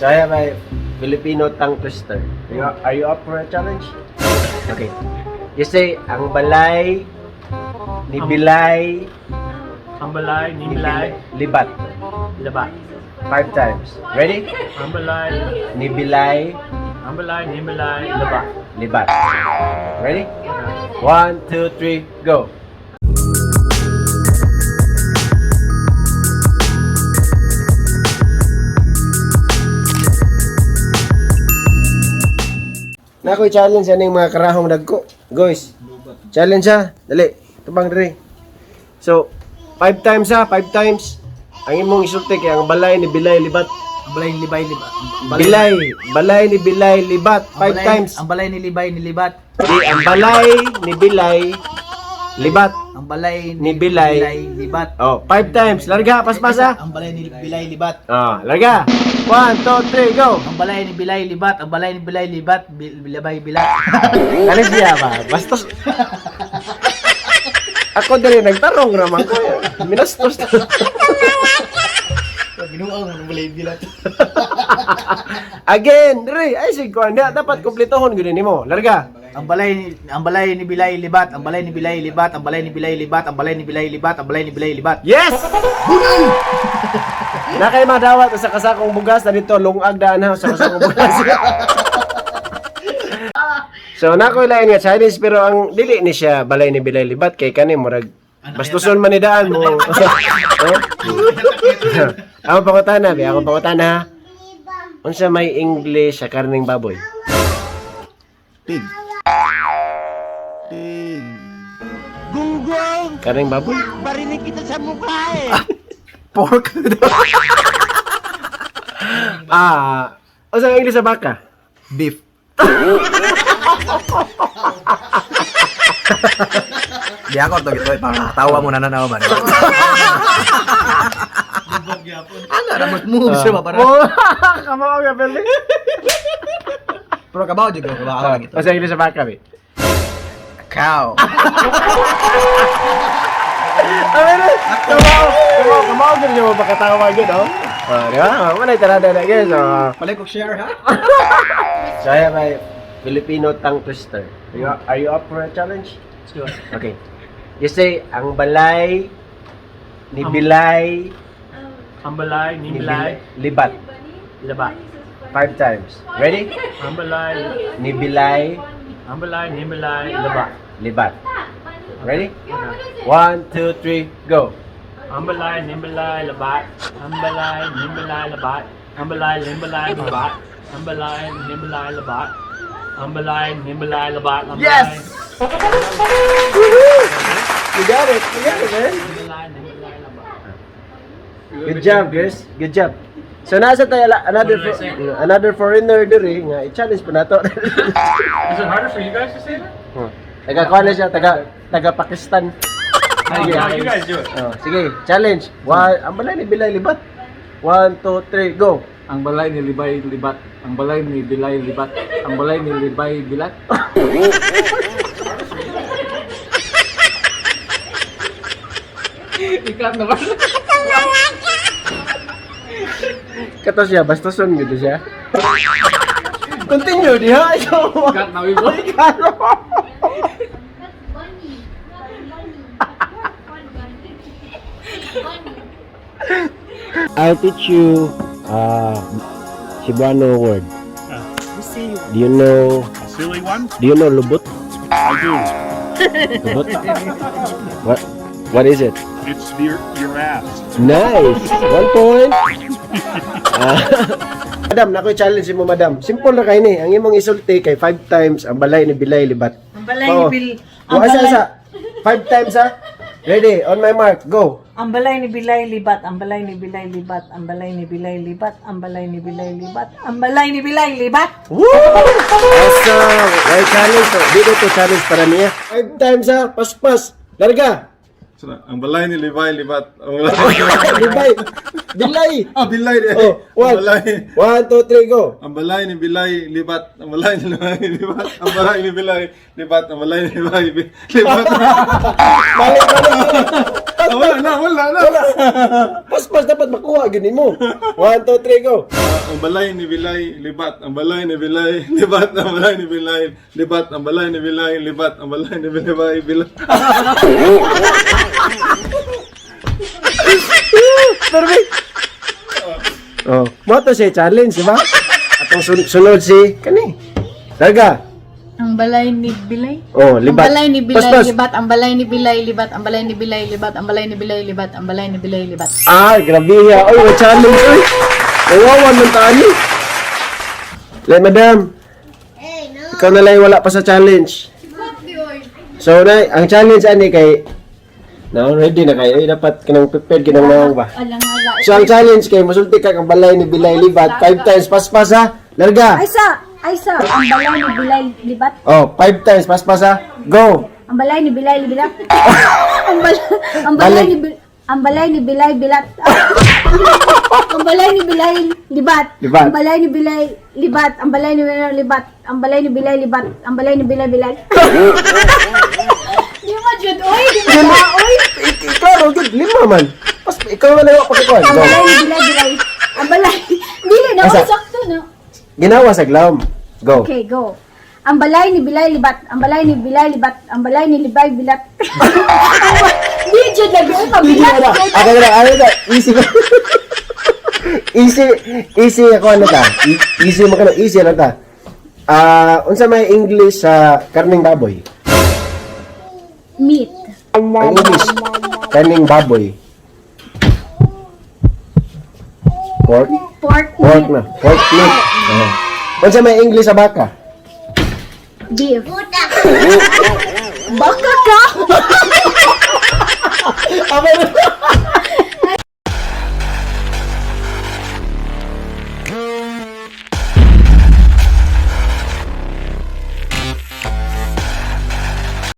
So I have a Filipino tongue twister. Are you up for a challenge? Okay. You say, ang balay ni Bilay Ang balay ni Bilay Libat. Libat. Five times. Ready? Ang balay, Ni Bilay ang balay ni Bilay Libat. Libat. Ready? One, two, three, go. Na ako'y challenge sa mga karahong dagko. Guys, challenge ha. Dali, tubang diri. So, five times ha, five times. Ang imong isulti kay ang balay ni Bilay Libat. Ang balay ni Libay Libat. Bilay, balay ni Bilay Libat. Five times. Ang balay ni Libay ni Libat. Di, ang balay ni Bilay Libat. Ang balay Ni Bilay. Libat. Oh, five times. Larga, paspas ha. Ang balay ni Bilay Libat. Oh, larga. One, two, three, go. Ang balay ni Bilay Libat. Ang balay ni Bilay Libat. Bilabay Bilat. Alis niya ba? Bastos. Ako dali nagtarong raman ko. Minastos. Ginuang ang balay bilat. Again, diri ay sig ko dapat kumpletohon gyud nimo. Larga. Ang balay ni Bilay Libat. Ang balay ni Bilay Libat. Ang balay ni Bilay Libat. Ang balay ni Bilay Libat. Ang balay ni Bilay Libat. Yes! Na kay madawat sa kasakong bugas na dito lungag daan ha sa kasakong bugas. So na ko lain nga Chinese pero ang dili ni siya balay ni Bilay Libat kay kani murag bastuson man ni daan mo. Oh? Ako pangutana, be, ako pangutana. Ha. Unsa may English sa karning baboy? Pig. Pig. Karning baboy? Pork. Ah, unsa ang English sa baka? Beef. Di ako to gito para tawa mo na na ba. Ano ra mo move siya ba para. Oh, kamao ka pili. Pero kabaw jud ko kabaw ako gito. Unsa ang English sa baka, be? Cow. Ano? Kamao, kamao, kamao gyud mo pakatawa gyud, oh. Ah, di ba? Wala tirada na guys. Oh. Palay ko share ha. So I have a Filipino tongue twister. Are you up for a challenge? Let's do it. Okay. You say, ang balay ni Bilay Ang balay ni ni Bilay Libat. Libat. Five times. Ready? Ang balay, Ni Bilay ang balay ni Bilay Libat. Libat. Ready? One, two, three, go. Ang balay ni Bilay Libat. Ang balay ni Bilay Libat. Ang balay ni Bilay Libat. Ang balay ni Bilay Libat. Ang balay ni Bilay Libat. Ang balay- Yes! You got it. You got it, man. Ang balay ni Bilay Libat. Good job, guys. Good job. So nasa tayo another What did I say? Another foreigner diri nga i-challenge pa nato. Is it harder for you guys to say that? Taga kuan na siya, taga taga Pakistan. Oh, no, you guys do it. Oh, sige, challenge. One, ang balay ni Bilay Libat. One, two, three, go. Ang balay ni Libay Libat. Ang balay ni Bilay Libat. Ang balay ni Libay Bilat. Ikat na ba? Kato siya, bastoson gid siya. Continue diha. Ikaw. Ikat na ibo. Ikaw. Bunny. Bunny. Bunny. Bunny. I'll teach you Cebuano word. Do you know A silly one? Do you know lubot? I do. Lubot? What is it? It's your ass. Nice. One point. Ah. Madam, nakoy challenge mo, madam. Simple ra kay ni. Ang imong isulti kay five times ang balay ni Bilay Libat. Ang balay ni Bil Ang ang asa, balay, asa. Five times ha. Ready, on my mark, go. ang balay ni Bilay Libat, ang balay ni Bilay Libat, ang balay ni Bilay Libat, ang balay ni Bilay Libat, ang balay ni Bilay Libat. Woo! Awesome! Well, challenge to. Dito to challenge para niya. Five times ha. Paspas. Larga. Ang balay ni Levi Libat. Ang balay. Bilay. Bilay. Ah, Bilay. Oh, one. Ang balay. One, two, three, go. Ang balay ni Bilay Libat. Ang balay ni Bilay Libat. Ang balay ni Bilay Libat. Ang balay ni Bilay Libat. Balik, balik, balik. Wala na, wala na. Wala. Paspas dapat makuha gini mo. 1 2 3 go. Ang balay ni Bilay Libat, ang balay ni Bilay Libat, ang balay ni Bilay Libat, ang balay ni Bilay Libat, ang balay ni Bilay Bilay. Perfect. Oh, mo to siya challenge, di ba? Atong sunod si kani. Larga. Ang balay ni Bilay. Oh, Ang libat. balay ni Bilay Paspas. Libat, ang balay ni Bilay Libat, ang balay ni Bilay Libat, ang balay ni Bilay Libat, ang balay ni Bilay Libat. Ah, grabe ya. Oy, wa challenge oy. Kawawa man ta ani. Le, madam. Ikaw na lang yung wala pa sa challenge. So, na, ang challenge ani kay na ready na kayo. Ay, dapat kanang prepared kinang naong ba. So, ang challenge kay musulti ka kang balay ni Bilay Libat five times paspas ha. Larga. Ay sa, ay sa, ang balay ni Bilay Libat, Oh, five times paspas ha. Go. ang balay ni Bilay Libat. Ang balay ni ang balay ni Bilay Bilat. Ang balay ni Bilay Libat. Libat. Ang balay ni Bilay Libat. Ang balay ni Bilay Libat. Ang balay ni Bilay Libat. Ang balay ni Bilay Bilay. Di ba jud oy? Di ba oy? Klaro, good. Lima man. Pas, ikaw na lang pagkakuan. Ang Go. balay ni Bilay Bilay. Ang balay. Dili na Asa? oy sakto na. Ginawa sa glam. Go. Okay, go. Ang balay ni Bilay Libat. Ang balay ni Bilay Libat. Ang balay ni Libay Bilat. Di jud lagi oy Hindi pabilat. na. Ako na, ano na, easy ko. Easy, easy ako ano ta. Easy mo ka easy ano ta. Ah, unsa may English sa karning baboy? Meat. Ang English, karning baboy. Pork? Pork Pork meat. na. Pork meat. Oh. Unsa may English sa baka? Beef. Baka ka.